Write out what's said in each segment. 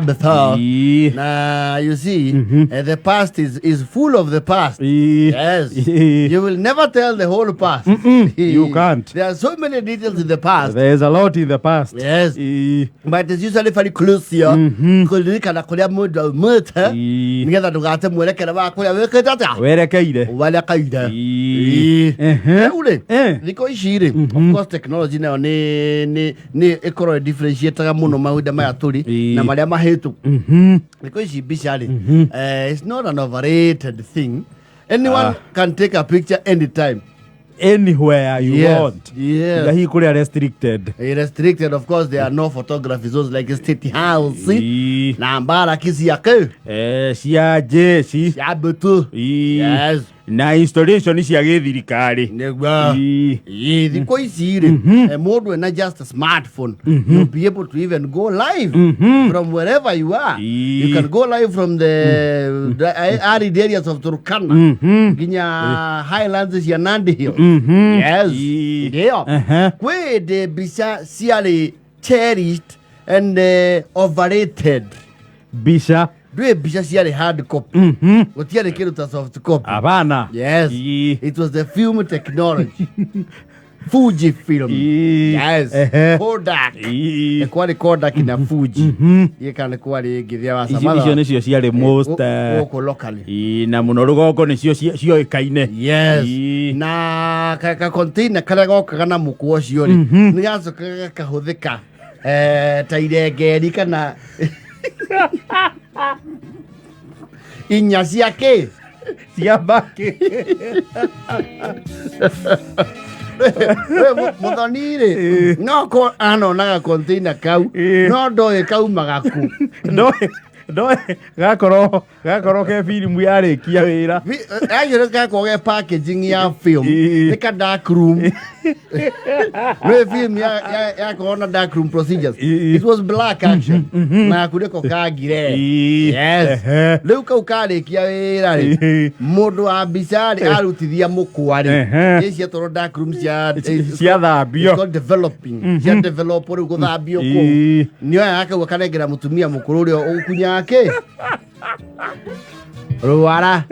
Before. Na you see, the past is full of the past. Yes. You will never tell the whole past. You can't. There are so many details in the past. There's a lot in the past. Yes. But it's usually very close here. Kũririkana kũrĩa mũndũ aumĩte nĩgetha ndũgate mwerekera wa kũrĩa wĩkĩte atĩa Werekeire. werekeire. Ĩĩ. Rĩu rĩ, thikũ ici rĩ, of course technology nayo nĩ ĩkorwo ĩdifferentiataga mũno mahinda maya tũrĩ na marĩa mahĩtũku. Thikũ ici mbica rĩ, it's not an overrated thing. Anyone can take a picture anytime. Anywhere you want. Yes. Hihi kũrĩa restricted. Restricted, of course, there are no photography zones like State House na mbaraki ciake Cia jeshi. Cia mbũtũ. Yes. Na installation cia gĩthirikari. Nĩguo. Ĩĩ, thikũ ici rĩ, mũndũ ena just a smartphone, you'll be able to even go live from wherever you are. You can go live from the arid areas of Turkana nginya highlands cia Nandi Hills. Yes. Ndio. Kwĩ ndĩ mbica ciarĩ cherished and overrated. Mbica. Ndwĩ mbica ciarĩ hard copy, gũtiarĩ kĩndũ ta soft copy. Abana. Yes. It was the film technology, Fuji film. Yes. Kodak. Kwarĩ Kodak na Fuji. Gĩka nĩ kwarĩ ĩngĩ Icio icio nĩcio ciarĩ most gũkũ locally. Na mũno rũgongo nĩcio cioĩkaine. Yes. Na ka container karĩa gokaga na mũkwa ũcio rĩ, nĩ gacokaga gakahũthĩka ta irengeri kana inya cia kĩ. Cia mbakĩ. We, mũthoni rĩ, no ko anonaga container kau, no ndoĩ kaumaga kũ. Ndoĩ gakorwo ke filimu yarĩkia wĩra. Actually gakorwo ge packaging ya film. Nĩ ka dark room. Nĩ film yakorwo na dark room procedures. It was black action na gakunĩko ka ngire. Yes. Rĩu kau karĩkia wĩra rĩ, mũndũ wa mbica rĩ, arutithia mũkwa rĩ, ĩ ciatwarwo dark room cia Ciathambio. It's called developing, cia develop rĩu gũthambio kũu. Nĩoya kau akanengera mũtumia mũkũrũ ũrĩa ũgũkunyaga kĩ rwara.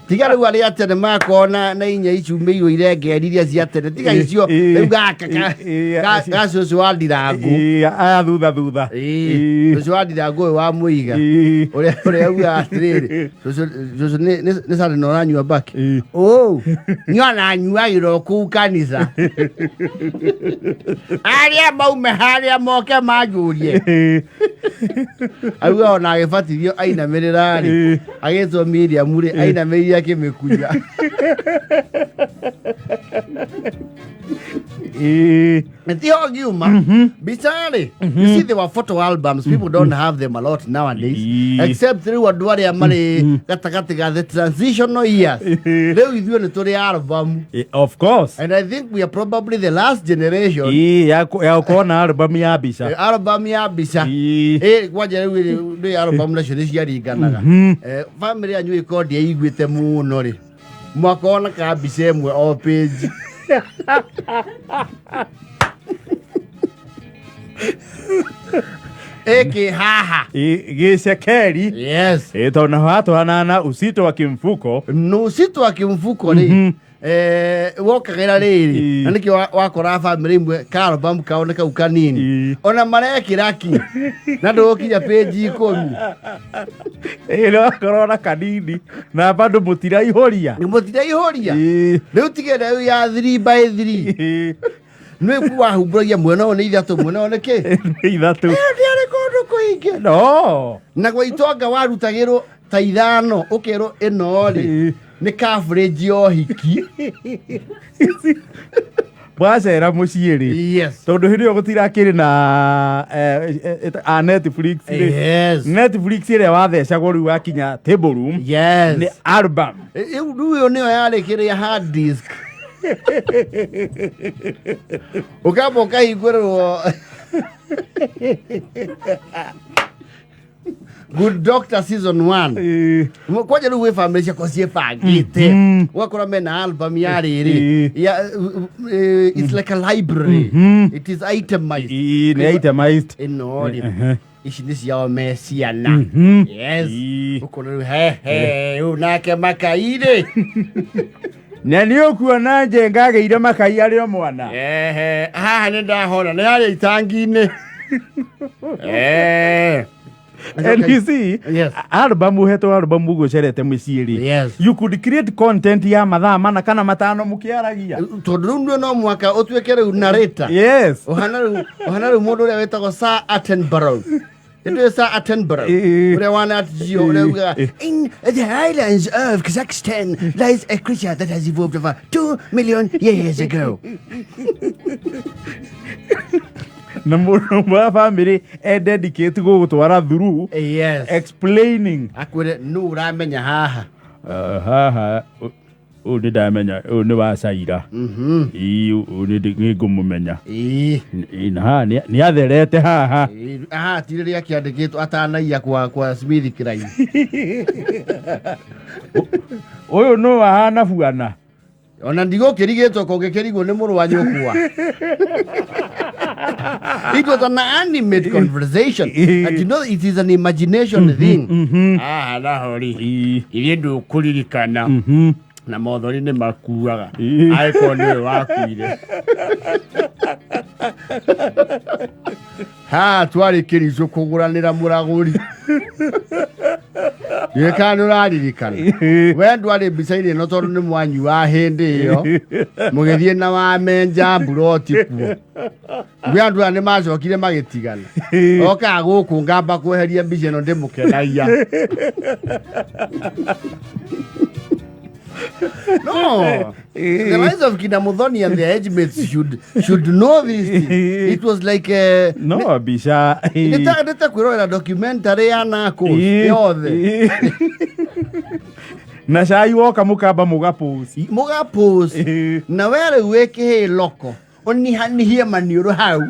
Tiga rĩu arĩa tene makorwo na inya icumĩirwo irengeri iria cia tene, tiga icio. Rĩu gaka ga cũcũ wa ndirangũ. Aya thutha thutha. Cũcũ wa ndirangũ ũyũ wa mũiga ũrĩa augaga atĩrĩrĩ, cũcũ cũcũ nĩ sande na ũranyua mbaki ũ nyua na nyuagĩra o kũu kanitha arĩa maume harĩa moke manjũrie. Auga ona agĩbatithio ainamĩrĩra rĩ, agĩtwo Miriam rĩ, ainamĩrĩire akĩmĩkunya. Tiho ngiuma mbica rĩ, you see, there were photo albums. People don't have them a lot nowadays, except rĩu andũ arĩa marĩ gatagatĩ ga the transitional years. Rĩu ithuĩ nĩ tũrĩ album. Of course. And I think we are probably the last generation Ya gũkorwo na album ya mbica. Album ya mbica. Kwanja rĩu nĩ album nacio nĩ ciaringanaga. Family yanyu ĩkorwo ndĩaiguĩte mũno rĩ, mwakorwo na ka mbica ĩmwe o page. Ĩkĩ haha. Gĩcekeri. Yes. Tondũ naho hatwarana na usito wa kimfuko. Nusito wa kimfuko rĩ, wokagĩra rĩrĩ na nĩkĩo wakoraga family imwe ka album kao nĩ kau kanini, ona marekĩra ki na ndũgũkinya page 10. Nĩ wakorwo na kanini na bado mũtiraihũria. Mũtiraihũria. Rĩu tigĩra rĩu ya 3 by 3 nĩ ku wahumbũragia mwena ũyũ nĩ ithatũ, mwena ũyũ nĩ kĩ. Nĩ ithatũ. Ĩyo ndĩarĩ kũndũ kũingĩ. No. Na gwa itonga warutagĩrwo ta ithano, ũkerwo ĩno rĩ nĩ coverage ya ũhiki. Wacera mũciĩ rĩ, tondũ hĩndĩ ĩyo gũtirakĩrĩ na a Netflix rĩ. Netflix ĩrĩa wathecagwo rĩu wakinya table room nĩ album. Rĩu ĩyo nĩyo yarĩ kĩrĩa hard disk, ũkamba ũkahingũrĩrwo. Good Doctor season 1. Kwanja rĩu gwĩ family ciakwa ciĩbangĩte, ũgakora mena album ya rĩrĩ ya it's like a library, it is itemized. Ĩĩ, nĩ itemized. Ĩno rĩ, ici nĩ ciao me ciana. Yes. Ũkona rĩu hehe rĩu nake Makai rĩ. Na nĩ ũkuona Njenga agĩire Makai arĩ o mwana. Ehe, haha nĩ ndahona nĩ harĩa itangi-inĩ. And you see, album uhetwo album uguo ũcerete mũciĩ rĩ, you could create content ya mathaa 4 kana 5 mũkĩaragia. Tondũ rĩu nĩ no mũhaka ũtuĩke rĩu narrator. Ũhana rĩu mũndũ ũrĩa wĩtagwo Sir Attenborough. Nĩ Sir Attenborough ũrĩa wa Nat Geo, ũrĩa ugaga, "In the highlands of Kazakhstan lies a creature that has evolved over 2 million years ago." Na mũndũ ũmwe wa family e dedicate gũgũtwara through explaining. Akwĩre nũ ũramenya haha. Haha ũyũ nĩ ndamenya, ũyũ nĩ wa Caira. Ĩĩ, ũyũ nĩ ngũmũmenya. Ĩĩ, na haha nĩ atherete haha. Ĩĩ, haha ti rĩrĩa kĩandĩkĩtwo atanaiya kwa Smith Klein. Ũyũ nũ ahana buana. Ona ndigũkĩrigĩtwo kũngĩkĩrigwo nĩ mũrũ wa nyũkwa. It was an animate conversation, and you know it is an imagination thing. Haha naho rĩ, ithuĩ ndũkũririkana na mothori nĩ makuaga angĩkorwo nĩwe wakuire. Haha twarĩ kĩricũ kũgũranĩra mũragũri. Ndiũĩ kana nĩ ũraririkana. We ndwarĩ mbica-inĩ ĩno tondũ nĩ mwanyua hĩndĩ ĩyo mũgĩthiĩ na wamenja mburoti kuo. Gwĩ andũ aya nĩ macokire magĩtigana. Okaga gũkũ ngamba kweheria mbica ĩno ndĩmũkenagia. No, the likes of Kina Muthoni and their age mates should know this thing. It was like No mbica. Nĩ ta kwĩrorera documentary ya Narcos yothe. Na cai woka mũkamba mũgapũci. Mũgapũci na we rĩu wĩ kĩhĩ loko ũnihanihie maniũrũ hau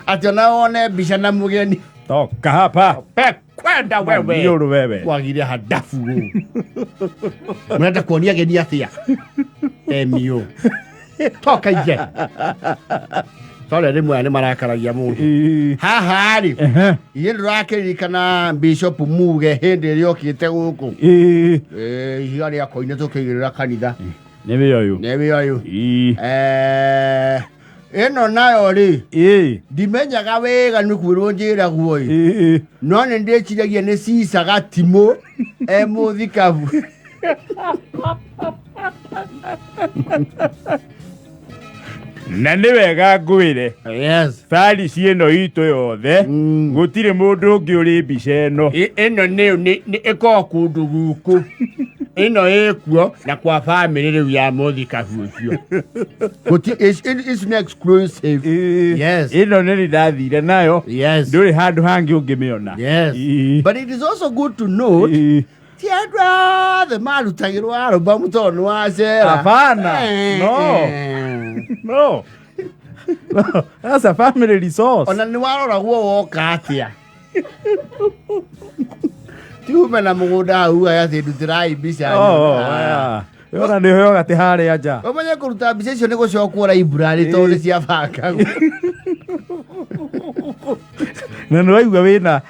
atĩ ona wone mbica na mũgeni. Toka hapa. Kwenda wewe. Maniũrũ wewe. Kwagire hadafu ũũ mũrenda kuonia ageni atĩa emiũ toka ije tore rĩmwe aya nĩ marakaragia mũndũ. Haha rĩ, ithuĩ ndũrakĩririkana Bishop Muge hĩndĩ ĩrĩa okĩte gũkũ. Ihiga rĩa koine tũkĩigĩrĩra kanitha. Nĩwe ũyũ. Nĩwe ũyũ. Ĩno nayo rĩ, ndimenyaga wega nĩ kwĩrwo njĩragwo ĩ, no nĩ ndĩciragia nĩ Caesar Gatimũ e mũthikabu. Na nĩ wega ngwĩre, parish ĩno itũ yothe gũtirĩ mũndũ ũngĩ ũrĩ mbica ĩno. Ĩno nĩ ĩkoragwo kũndũ gũkũ, ĩno ĩkuo na kwa family rĩu ya mũthikabu ũcio. It's an exclusive. Yes. Ĩno nĩ ndathire nayo. Ndũrĩ handũ hangĩ ũngĩmĩona. Yes. But it is also good to note ti andũ othe marutagĩrwo album tondũ nĩ wacera. Hapana. No. No. No. That's a family resource. Ona nĩ waroragwo woka atĩa, ti ume na mũgũnda hau ugaga atĩ ndutĩrai mbica. Oh, yeah. Ona nĩ ũheo gatĩ harĩa nja. Ũmenye kũruta mbica icio nĩ gũcokwo library tondũ nĩ ciabangagwo. Na nĩ waigua wĩna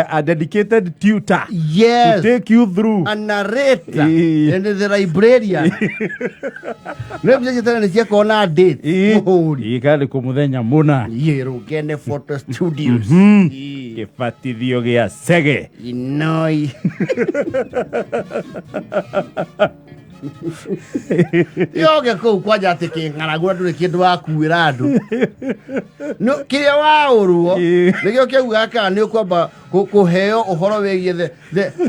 a dedicated tutor to take you through. A narrator and the librarian. Nĩ mbica cia tene nĩ ciakorwo na date, mũhũri. Ĩĩ, kana kũ mũthenya mũna. Rũgene Photo Studios. Kĩbatithio gĩa Cege. Inoi yoge kũu kwanja atĩ kĩng'aragu na ndũrĩ kĩndũ wakuĩra andũ. No, kĩrĩa waũrwo nĩkĩo kĩaugaga kana nĩ ũkwamba kũheo ũhoro wĩgiĩ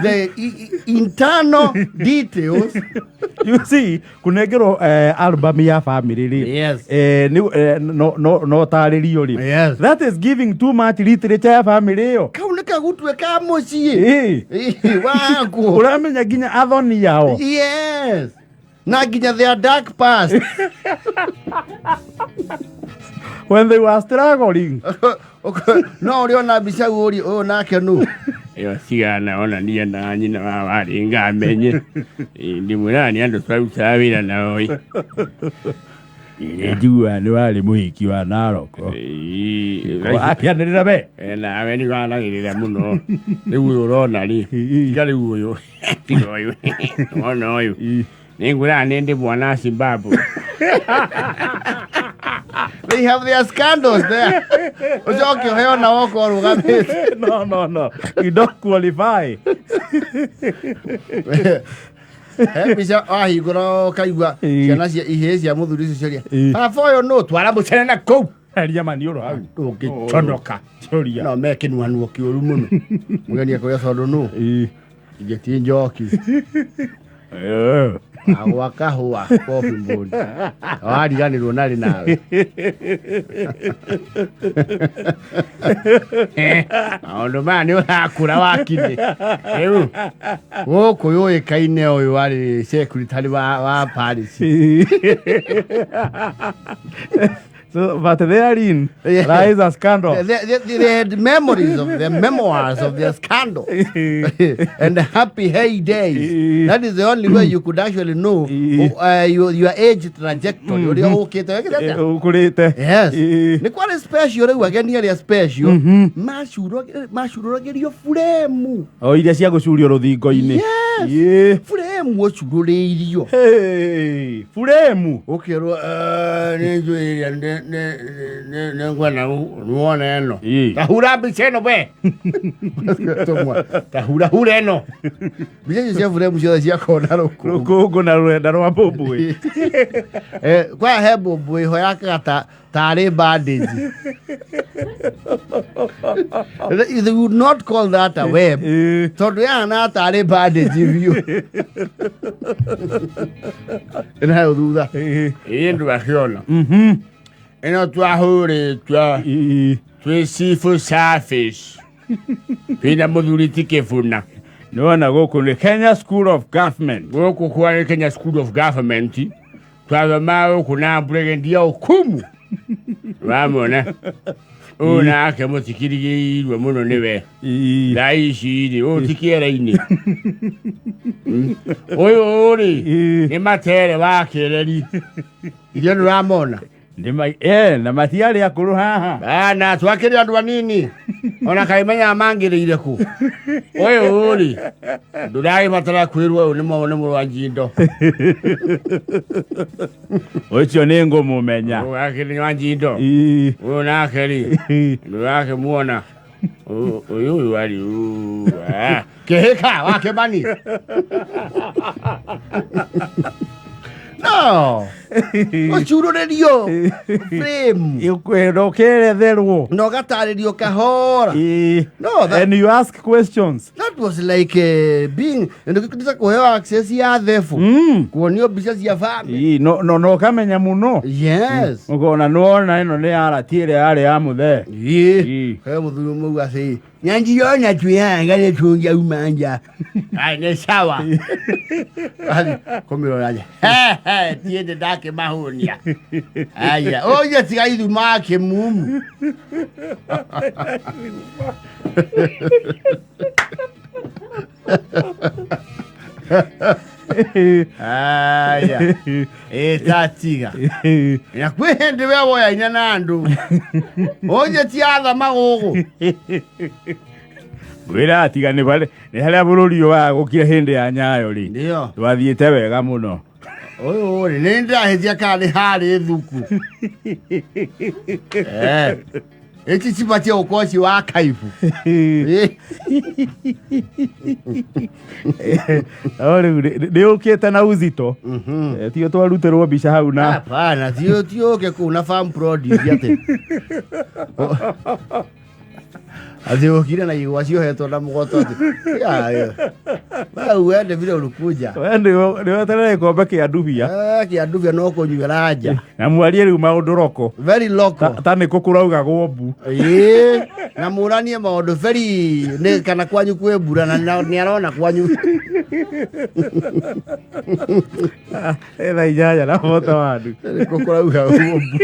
the internal details. You see, kunengerwo album ya family rĩ, no tarĩrio rĩ, that is giving too much literature ya family ĩyo. Kau nĩ kagutue ka mũciĩ. Waku. Ũramenya nginya athoni yao. Yes, na nginya their dark past. When they were struggling. No ũrĩ ona mbica ũri ũyũ nake nũ? Ĩyo cigana onania na nyina wa warĩ ngamenye. Ndĩmwĩraga nĩ andũ twarutaga wĩra nao ĩ. Njiguaga nĩ warĩ mũhiki wa Naroko. Akĩanĩrĩra we. Nawe nĩ wanagĩrĩra mũno. Rĩu ũyũ ũrona rĩ, tiga rĩu ũyũ, tiga ũyũ, wona ũyũ. Nĩ ngwĩraga nĩ ndĩ mwana Zimbabwe. They have their scandals there. Ũcoke ũheo na woka ũrũgamĩte. No, no, no. You don't qualify. He mbica wahingũra ũkaigua ciana cia ihĩĩ cia mũthuri ũcio ciaria. Baba ũyũ nũ twara mũcere na kũu. Eria maniũrũ hau. Ndũngĩconoka. Coria. No me kĩnuanuo kĩũru mũno. Mũgeni akũria tondũ nũ? Ingĩ ti njoki. Agwa kahũa kobi mbũri. Wariganĩrwo narĩ nawe. Maũndũ maya nĩ ũrakũra wakinĩ. Rĩu gũkũ yũĩkaine ũyũ warĩ secretary wa Paris. So, but therein lies a scandal. They had memories of the memoirs of their scandal and the happy heydays. That is the only way you could actually know your age trajectory. Ũrĩa ũkĩte wekĩte atĩa? Ũkũrĩte. Yes. Nĩ kwarĩ special rĩu ageni arĩa special macurũragĩrio buremu. O iria cia gũcurio rũthingo-inĩ. Yes. Buremu ũcurũrĩirio. Hey, buremu. Ũkerwo nĩ njũĩ ĩrĩa nĩ ngwenda wone ĩno. Tahura mbica ĩno we. Tahura hura ĩno. Mbica icio cia buremu ciothe ciakorwo na rũkũngũ. Rũkũngũ na rũrenda rwa mbũmbũĩ. Kwaya he mbũmbũĩ ho yakaga tarĩ bandage. They would not call that a web. Tondũ yahana tarĩ bandage biũ. Ĩno hau thutha. Ĩ ndwakĩona. Ĩno twahũrĩtwo twĩ civil service. Twĩna mũthuri ti Kĩbuna. Nĩwona gũkũ nĩ Kenya School of Government. Gũkũ kwarĩ Kenya School of Government. Twathoma gũkũ na Brigadier Okumu. Wamona. Ũyũ nake mũtikirigĩirwo mũno nĩwe. Thaa ici rĩ, ũyũ ti kĩera-inĩ. Ũyũ rĩ, nĩ matere wa kĩreri. Iria nĩũramona. Na matiarĩ akũrũ haha. Bana, twakĩrĩ andũ anini. Ona kaĩ menyaga mangĩrĩire kũ. Ũyũ rĩ, ndũragĩbatara kwĩrwo ũyũ nĩ mũrũ wa Njindo. Ũcio nĩ ngũmũmenya. Ũyũ akĩrĩ wa Njindo. Ũyũ nake rĩ, ndũrakĩmuona. Ũyũ ũyũ arĩ Kĩhĩka wa Kĩmani. No. Ũcurũrĩrio frame. Ũkwenda ũkeretherwo. Na ũgatarĩrio kahora. No, that, And you ask questions. That was like being ndũkĩkĩta kũheo access ya thebu. Kuonio mbica cia family. No no no ũkamenya mũno. Yes. Ũkona nĩwona ĩno nĩ arati ĩrĩa yarĩ ya mũthee. He mũthuri ũmwe uga atĩrĩ, nyanjiona twĩhanga nĩ tũngiauma nja. Ai nĩ sawa. Kũmĩrora nja. He tiĩ ndakĩmahũnia. Aya, ũyũ tiga ithuma kĩmumu. Aya. Ĩtatiga. Na kwĩ hĩndĩ we woyaine na andũ. Ũyũ ti athama gũkũ. Ngwĩra atiga nĩ harĩa bũrũri ũyũ wagũkire hĩndĩ ya Nyayo rĩ. Ndio. Twathiĩte wega mũno. Ũyũ rĩ, nĩ ndĩrahĩtia kana nĩ harĩ thuku. Ici cibatie gũkorwo ci wa kaibu. No rĩu nĩ ũkĩte na uzito. Tio twarutĩrwo mbica hau na. Hapana, tio ũke kũu na farm produce atĩ. Atĩ ũkire na igwa ciohetwo na mũgoto atĩ ya, ya. Wewe uende vile ulikuja. We nĩweterere gĩkombe kĩa ndubia. Eh, kĩa ndubia no kũnyuĩra nja. Na mwarie rĩu maũndũ roko. Very local. Ta nĩ kũ kũraugagwo mbu. Ĩĩ, na mũranie maũndũ very nĩ kana kwanyu kwĩ mbura na nĩ arona kwanyu. Thaa 8:41. Nĩ kũ kũraugagwo mbu.